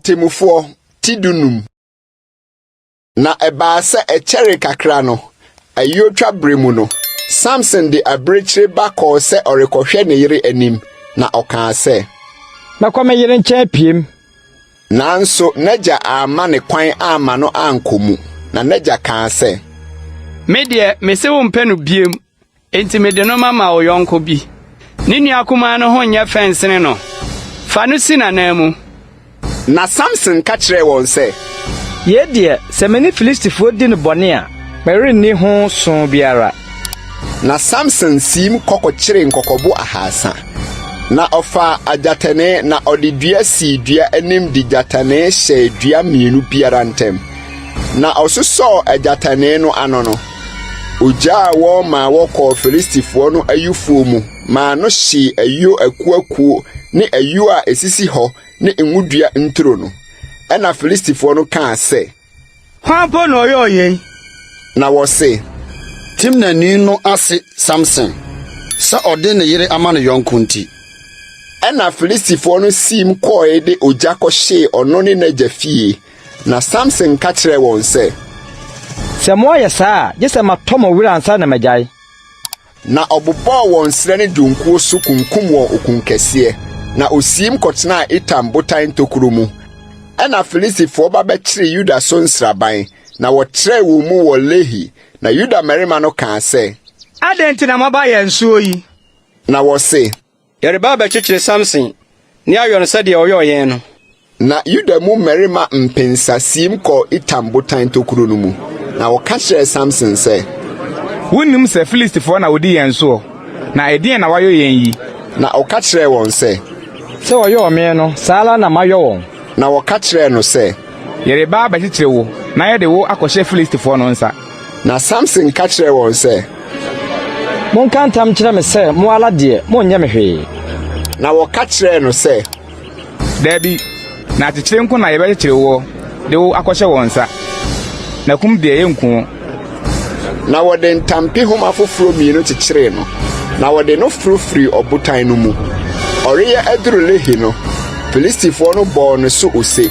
Atemmufoɔ ti dunum. Na ɛbaa sɛ ɛkyɛree kakra no, ayuotwa bere mu no, Samson de abirekyire ba kɔɔ sɛ ɔrekɔhwɛ ne yere anim, na ɔkaa sɛ, Mɛkɔ me yere nkyɛn apiem. Nanso n'agya amma ne kwan amma no ankɔ mu, na n'agya kaa sɛ, Me deɛ, mese wompɛ no bio. Enti mede no mama wo yɔnko bi. Ne nua kumaa no ho nyɛ fɛ nsene no? Fa no si n'ananmu. Na Samson ka kyerɛɛ wɔn sɛ. Yei deɛ, sɛ me ne Filistifoɔ di no bɔne a, merenni ho so biara. Na Samson siim kɔ kɔkyeree nkɔkɔbo ahaasa. Na ɔfaa agyatɛnee na ɔde dua sii dua anim de gyatanee hyɛɛ dua mmienu biara ntam. Na ɔsosɔɔ agyatɛnee no ano no, Ogyaa wɔn maa wɔkɔɔ Filistifoɔ no ayufuo mu maa no hyee ayuo akuakuo ne ayuo a ɛsisi hɔ ne ngodua nturo no. Ɛnna Filistifoɔ no kaa sɛ. Hwan mpo na ɔyɔɔ yei? Na wɔse. Timnani no ase Samson, sɛ ɔde ne yere ama ne yɔnko nti. Ɛnna Filistifoɔ no siim kɔe de ogya kɔhyee ɔno ne n'agya fie. Na Samson ka kyerɛɛ wɔn sɛ. Sɛ moayɛ saa a, gye sɛ matɔ mo were ansa na magyae. Na ɔbobɔɔ wɔn serɛ ne dwonkuo so kunkum wɔn okunkɛseɛ, na osiim kɔtenaa Etam botan ntokuro mu. Ɛnna Filistifoɔ ba bɛkyeree Yuda so nsraban, na wɔtrɛɛ wɔn mu wɔ Lehi. Na Yuda mmarima no kaa sɛ. Adɛn nti na moaba yɛn soɔ yi? Na wɔse. Yɛreba abɛkyekyere Samson ne ayɔ no sɛdeɛ ɔyɔɔ yɛn no. Na Yuda mu mmarima mpensa siim kɔɔ Etam botan tokuro no mu, na wɔka kyerɛɛ Samson sɛ. Wonnim sɛ Filistifoɔ na wɔdi yɛn soɔ, na ɛdeɛn na woayɔ yɛn yi? Na ɔka kyerɛɛ wɔn sɛ. Sɛ wɔyɔɔ me no, saa ara na mayɔ wɔn. Na wɔka kyerɛɛ no sɛ. Yɛreba abɛkyekyere wo na yɛde wo akɔhyɛ Filistifoɔ no nsa. Na Samson ka kyerɛɛ wɔn sɛ. Monka ntam nkyerɛ me sɛ mo ara deɛ, monyɛ me hwee. Na wɔka kyerɛɛ no sɛ. Dabi, na akyekyere nko na yɛbɛkyekyere woɔ de wo akɔhyɛ wɔn nsa, na kum deɛ yɛrenku wo. Na wɔde ntampehoma foforɔ mmienu kyekyeree no, na wɔde no foro firii ɔbotan no mu. Ɔreyɛ aduru Lehi no, Filistifoɔ no bɔɔ ne so ose,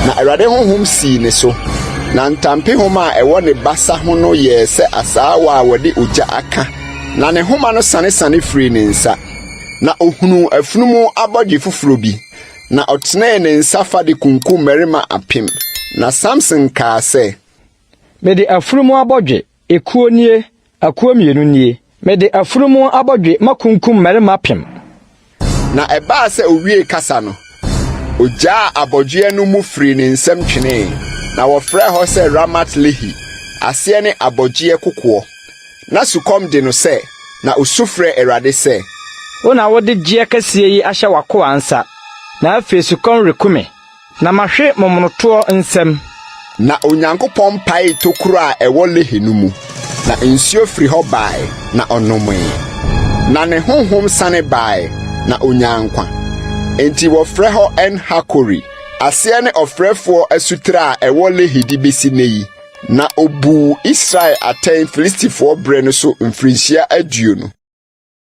na Awurade honhom sii ne so, na ntampehoma a ɛwɔ ne basa ho no yɛɛ sɛ asaawa a wɔde ogya aka, na ne homa no sanesane firii ne nsa. Na ohunuu afunumu abɔdwe foforɔ bi, na ɔtenee ne nsa fa de kunkum mmarima apem. Na Samson kaa sɛ. Mede afunumu abɔdwe, ekuo nie, akuo mmienu nie. Mede afunumu abɔdwe makunkum mmarima apem. Na ɛbaa sɛ owiee kasa no, ogyaa abɔdweɛ no mu firii ne nsam twenee, na wɔfrɛɛ hɔ sɛ Ramat-Lehi, aseɛ ne Abɔgyeɛ Kokoɔ. Na sukɔm de no sɛ, na osu frɛɛ Awurade sɛ. Wo na wode gyeɛ kɛseɛ yi ahyɛ w'akoa nsa, na afei sukɔm reku me. Na mahwe momonotoɔ nsam. Na Onyankopɔn paee tokuro a ɛwɔ Lehi no mu, na nsuo firi hɔ bae, na ɔnomee. Na ne honhom sane bae, na ɔnyaa nkwa. Enti wɔfrɛ hɔ En-Hakore, aseɛ ne Ɔfrɛfoɔ Asutire a ɛwɔ Lehi de bɛsi nnɛ yi. Na ɔbuu Israel atɛn Filistifoɔ berɛ no so mfirinhyia aduonu.